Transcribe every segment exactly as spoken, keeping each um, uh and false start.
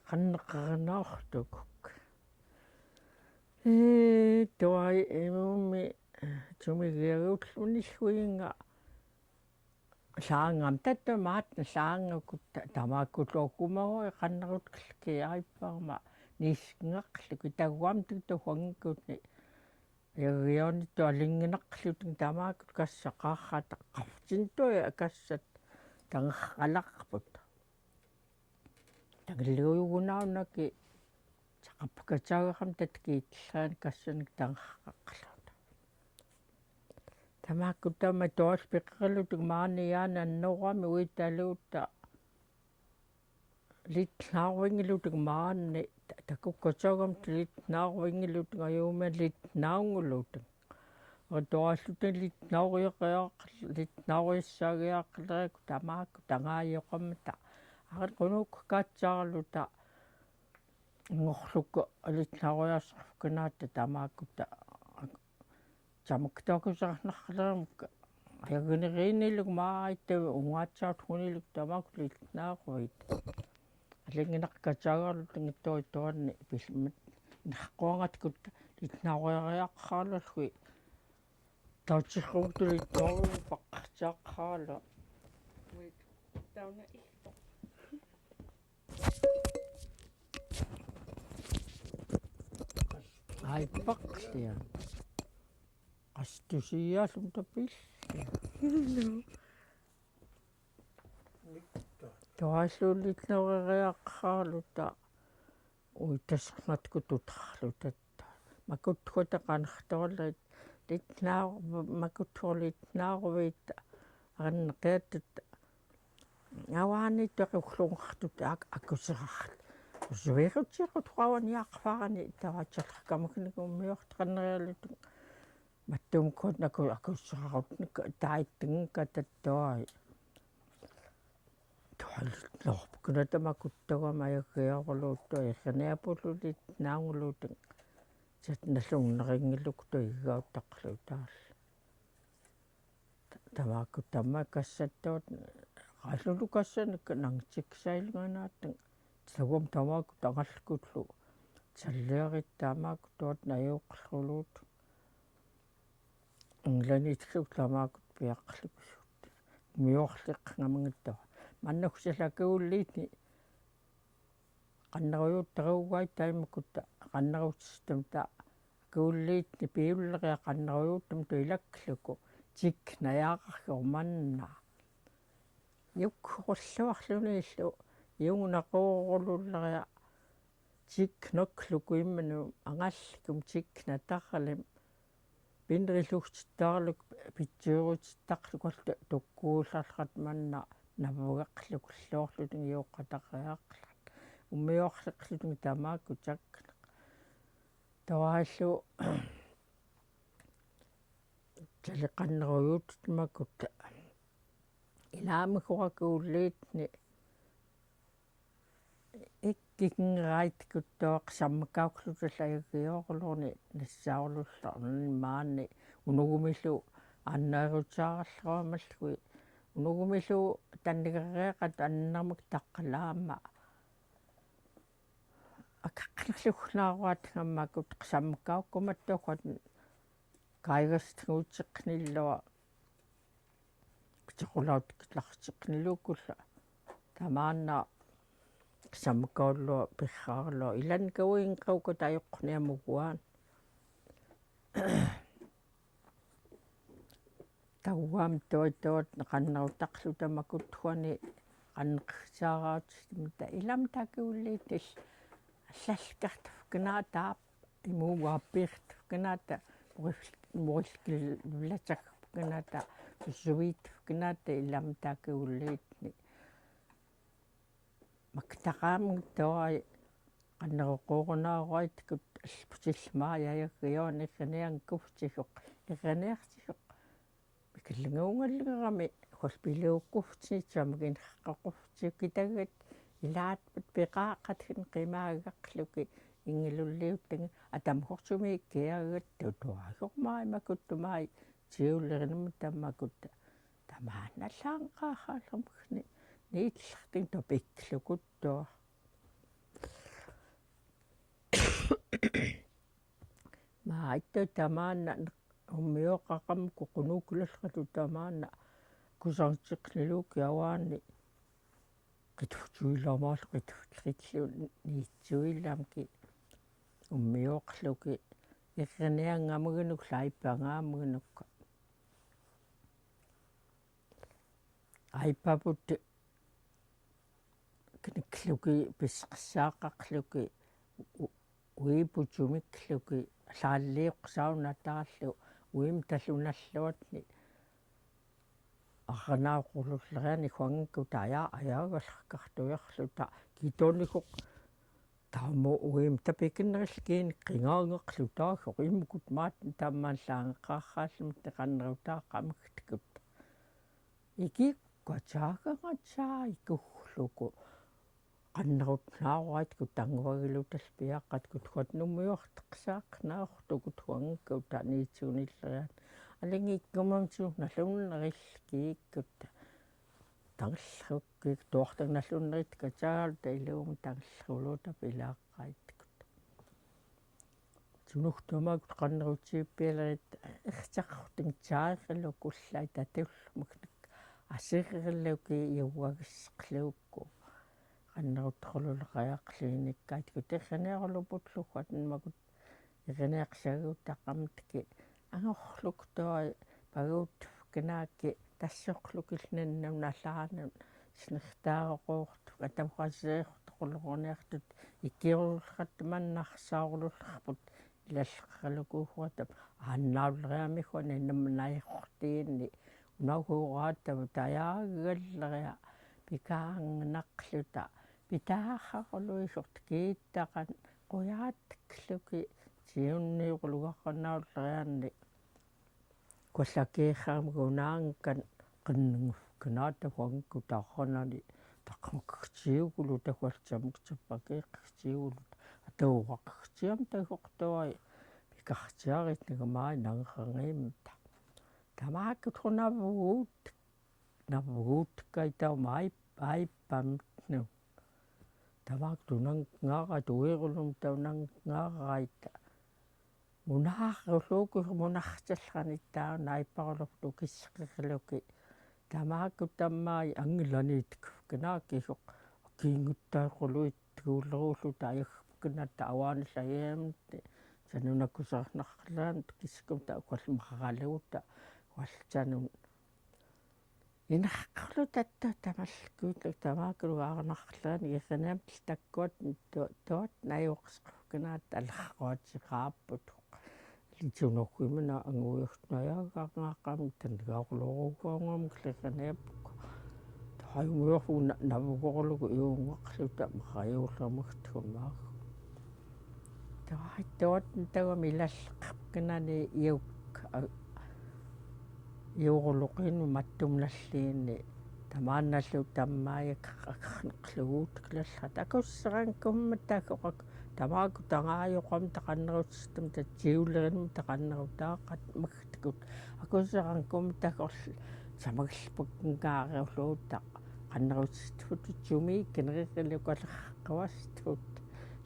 Qanneqarnartukuk. Ee, tuai imumi, tumigiagut unilhuinga. Llaangam tatamaat llaangakut ta-, tamakkut okumau iqannerutkulki aipparma niskngaqluki taguam tutuhuangkutni. Igioni tualingnaqluting tamakkut kassaqarrata qaftintua kassat tangerralaqput. Tangiliugunaunaki taqapkataugaram tatkiitlan kassanik tangerraqluta. Tamakkut tama tualpiqerlutik maani yaani annuqami uitaluta. Litnauringilutik maani ta-, takukkataugaram litnauringilutik ayumen litnaungilutik. Atuallutik litnauriaqiaq, litnauriassagiaqlerikkut tamakkut tangaajuqammata. Aqal qunukkatsaarluta. Ngorluk litnauriasarfuknata tamakkut ta-, tamaktakusarnaqleramik. Ajaginirinniluk maaitta ungatsautuniluk tamakkut litnauruit. Alingnaqkataugalutik tuituanni pilmit. Naquangatkut litnauriaqarlului. Tautsiqquktuli taupaqqatsaqarlu. Wait, tauna ihpoq. Aippaqlia. Qastusiallum tapil. Tualluulitnoriaqarluta. Uitaserngatkut utarluta. Makutkuata qanertualit litnau-, makutkuat litnauruit. Anneqiatut. Auani tuaquklungartut ak-, akuseraqt. Usuirutsiqut qauani aqfarani tauatsalaqkamaknik ummiuqtaqannerialutik. Mattumkuat naku-, akuseraqut nik-, taittingka tattuai. Tualit norpuknata makuttagama ajagiaqarluta iriniapullu litnaungulutik. Tiat nallungneringilukta igautaqlutaal. Tamakkut tama kassattuat, qallulu kassanik nangtsiksailnganaatteng. Taguam tamakkut angallkullu. Talliarit tamakkut tuat najuqlulut. Englanditluk tamakkut piaqluksut. Miuqliqngamngittua. Mannuksalakuulliitni. Qannerujuttaruguit taimakkut qannerutittamata akuulliitni piulleriaq qannerujuttamata ilakluku tiknajaqarjuq manna. Jukkulluarluniillu jugnaqurululleriaq tiknakluku imminut angallikum tiknatarlim. Pinriluktittaarluk pitsuurutittaqluku tukkuullarlaqat manna navugaqlukulluarlutik juuqqatariaqarlaqat. Ummiuqliqlutik tamakkut takneq. Tuaallu taliqannerujutut makuttaq. Ilaamihurakuulliitni ikkinngeraitkuttooq sammakauklutallu ajagiaqarluni nassaarlulluni maani unugumilu anneerutaarallarumallui unugumilu tannigeriaqat annermik taqqalaama. Akaqqinerlugnaruat ngammakut sammakaukkumattuukat kaigastingutsiqnillua. Kitiqulautiklaqtiqnilukulla. Tamaanna sammakaullua pirraarlua. Ilanikuinqaukat ajuqquniamuguan. Taguam tuituat qannerutaqluta makutkuani qanneqsaarautitmata ilamata akuulliitil allalkartufknata imuugaappiirtufknata muril-, murilkilvlatsakpknata usuiitufknata ilamata akuulliitni. Maktaqaamngittuai qanneruquurunaruaitkut alputilmaai ajagiuani irinianngkuftihuq iriniaqtihuq. Mikilinguungallingarami uqalpiliukkuftinitsamik inaqaquftiukitagat ilaatpat piqaaqatkin qimaagaqluki inngilulliutangit atamuhurtumik kiagat tutuahurmaai makuttumai tiullirnimata makutta. Tamaanna allaanqaaraallamikni niitillaqting tupiklukuttuaq. Mak ita tamanna, ummioqaqam kuqunukilallaqtut tamanna, kusañtiqniluki awani, qituftuilamal, qituftuillu, niitsuilamki, ummioqluki, iqiniangamgnuk, laipangamgnuk. Aipaput, kinikluki, pisqisaqaqluki, u-, uiputumikluki, laalliuqsaunataallu, uimtalunalluatni, aqanauqululleriani, ihuanngikkuta, aja-, ajagallaqkartujarluta, kitonikuq, tama uimtapikinnerillkinik, qingaangaqluta, immukut maat tammanlaangaqarallumti, qannerutaqamiktikut. Ikikkajagangajaikuqluku. Qannerutnauraitkut, tanguagilutalpiaqatkut, uatnummiuaqtaqsaaqnauqtukut, ihuanngikkuta, niitsuunilleriani. Alinngikkumamtut nallunnerillkikkut. Tangillrukkikkut, tuaqtaq nallunneritkajaluta ilummut, tangillruluta pilaqqaitkut. Tunuk tamakkut qannerutiippialerit, iqtaqquqtingijaariluku, ullaitatullumiknik, asirriluki, iuagisqluku. Qannerutuqululleriaqliinikkaitkut, iqiniaquluputlu, uatnmakut, iqiniaqsagutaqamtki, anguqluktuai, paguuttufknaki, tassuqlukilnannam nalaanam, siniqtaaruquuqtuk, atamuqasiiqtuquluruniaqtut, ikiurullqat, mannaqsaurulqput, ilallaqalukuuhuatam, aannauleriamihua, nannamnaiqquqtiinni, unaguuqaatamu, tajaagalleriaq, pikaannaqluta, pitaaqaquluisuqtut, kiittaqan, qujatikluki, tiunniuqulugaqanaulerianni, kuallakiiqarmik unaankan, qinningufknata, ihuanngikkuta, aqanani, taqmakaktiuguluta, kualtsamuktappakiikaktiuguluta, atauqakaktiamta, ihuqtuai, pikartiaritnigmai, nangiqangimmita. Tamakkut unavguut, navguutkaitaumaip-, aippamtnut. Tamakkut unanngaraita, uirulumta unanngaraita. Munaquluki, munaqtillaqanittaun, aipparuluktut, ukisqiqluki. Tamakkut tammai angilaniitkufknaki, ihuq, akiinguttaiquluit, tuulluulluta, ajakkuknata, avanillu ajammit, sanun akusarnaqaramit, ukiskumta, kualmaqaraluta, kualtsanun. Inaqquluta, attu tamallkuulluk, tamakkut ugaarnaqaramik, iqiniamit takkuat, tu-, tuat naiuqsquknata, alaqqutiqaapput. Litsunakkuimina anguiuqtut, najagaqqamik, tanigaquluruguangamik, iqiniapkut. Taimmuiuq una-, navgurulugu, iungaqluta, maqaiuqlamiktkumaaq. Tawa-, tawattauami ilallaqknani iuk-, a-, iuquluqinnut mattumnalliinni. Tamaannallu tammai ak-, ak-, akraqluguutkilallaqta, akusaqankummitakuq, tamakkut angaajuqamta, qannerutittumta, tiullerimmita, qannerutaaqamik tikut, akusaqankummitakuq, samagillpakngaaruqluta, qannerutittumut, tumiikinriqiluk, alaqqauasitut,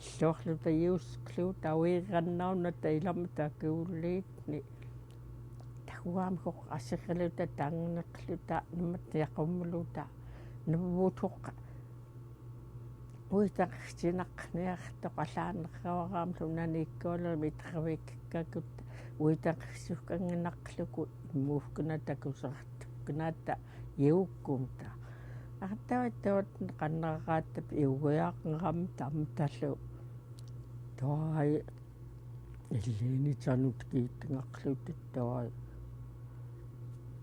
illuaqluta, iusiqluta, uirannaunata, ilammita akuulliitni, takuamkuq, asirriluta, tangniqluta, nammat jaqummuluta, navvutuq, uitaqtinaqniaqtuq, allaannaqaraqarmata, unaniikkualermit, itarvikikkakut, uitaqsukannginaqluku, immuufknata, akusaqtupknata, iukkumta. Artauattauat qanneraqaatap iugiaqngaramta amtallu. Tuai, illiinitsanut kiitngaqluta, tuai,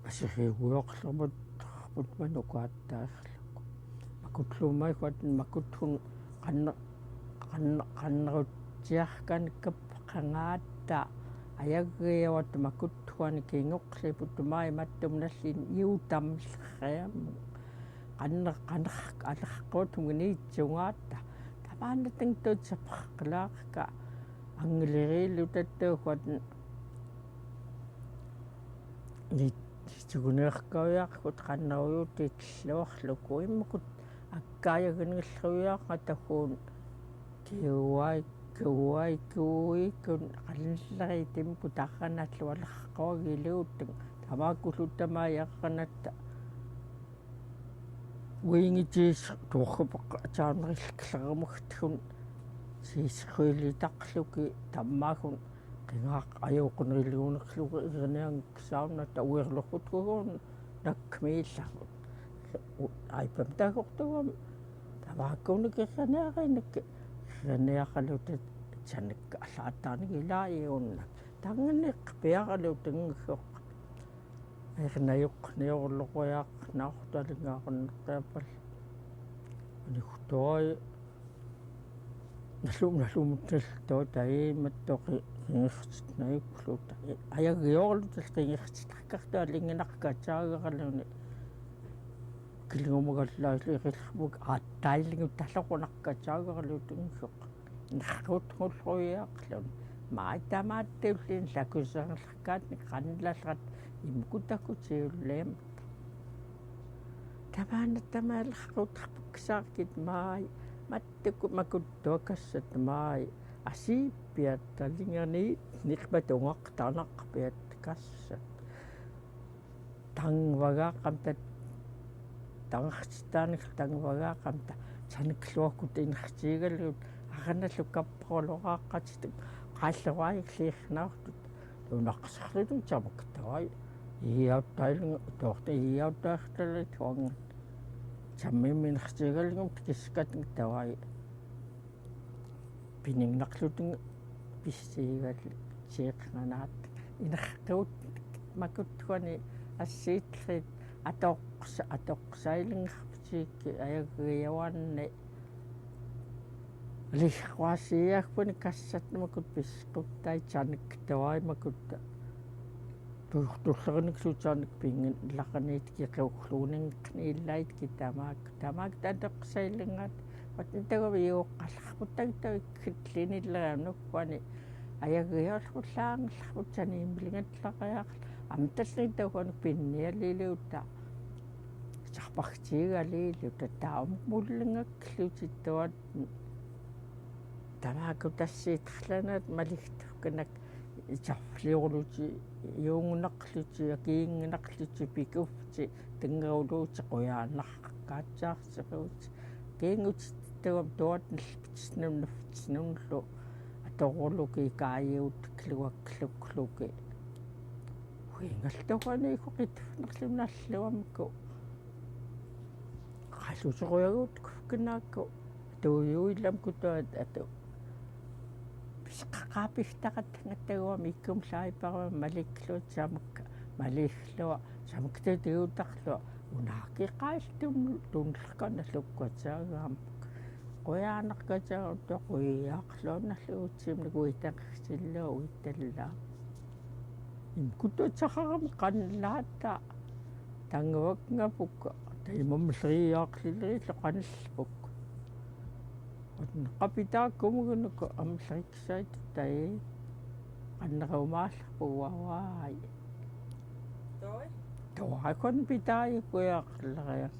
asiriugiaqlermut, put manukaattaiqlugu. Makutlummaihuat, makuthun, qanne-, qanne-, qannerutiaqkanngippangaata, ajaggiawat makuthuan kinguqliput, mai mattumnalliin iutamlriam. Qanne-, qanne-, alaqqutmik niitsungaata. Tamaanatingtut sapaqlaaqka. Anngiliriluta, tuhuat ni-, niitsuguniiqkaujaaqkut, qannerujutitilluaqlugu, immukut akkajaginngilluijaaqngata, hun kiuai Kuai, kuai, kun kanlari tim kutakan atlualak kau giliuteng. Tama kulut tama yakan at. Wingi tis tuokupak caanril kelamuktun. Tis kuili takluki tamakun. Kingak ayokun iliunakluki irineang kisaun at awirlukut kugun. Nakmilang. Aipem takuk tuam. Tamakun kirineang nik. Kirineang kalutet canik alatan gila iun. Tanganik piak kalutet nguk. Airnayuk niurlukuyak naurtalingaun kapal. Nikutoi. Nalum nalum tel to tai matoki. Nayuk luta. Ayag yorlutel kingircit kakto alinginak kacaga kaluni. Kilingumagal la liril buk atai lingu talok nak kacaga kalutungsuk. Nakut nguluyaqlun. Mai tamatteullin lakusanglkat kanlalkat imkutakuciullem. Tamana tamalakut puksakit mai. Mattukut makut tuakassat mai. Asipiat talingani nikpat ungak tanakpiat kassat. Tangvagaqamta, tangaqcitaanngil tangvagaqamta, canikluakut inaqcigalut, akanallu kapaqluqaqacituk, qalluqaik liqnaqtut, tunaqsaqtut camuktawai, iyautail, tuaqta iyautail tuangan, camim inaqcigalngum tikiskat tawai. Piningnaqluting pisigal ciiqnganat. Inaqtut makutkuani asiitlit atuqsa, atuqsailngaqpicik ayagiawanni. Liqquasiiakpuni kassat makut pisquttai canik tawai makut. Tuqtuqlaqnik sucanik pingin laqanit ki qauqluningqnilait ki tamak, tamak tadaqsailingat, wat ntaga biu qalaqput tagtawi kitlinilaqanuk kuani, ayagialqut langlaqput cani imlingatlaqayaql, amtalling takuan pinnialiliuta, caqpaqcigaliliuta, taum mullingaklucituat, Tamakut asiitaqlanat maliktuknak, cafliuluci, iungnaqluci, akiingnaqluci, pikufci, tingauluci, quyanaqkacaaqsiquci, kiinguci, tuat nilpitsnun, nilpitsnunlu, atuquluki, kaiutkluaklukluki. Huingaltuqani kukitufnaqlunalluamku. Qalusuquyagut kufknaku. Tuyuilam kutuat atu. Pisqaqapiktakat ngatagua mikum saipara maliklua samk, maliklua samk tutiutaqlua. Unaki qail tun, tunlkana lukkuatsagam. Quyanaqkatsagam tuquiaqlua naluutim nukuitaqsilua uitalla. Imkutu caqaram qanlata. Tangvakngapuk. Taimamlriaqlilri lqanlpuk. Utnqapitakumgnuk amlriksait tai. Qanraumalpuk wawai. Toi? Toi kon pitai kuiaqlriaq.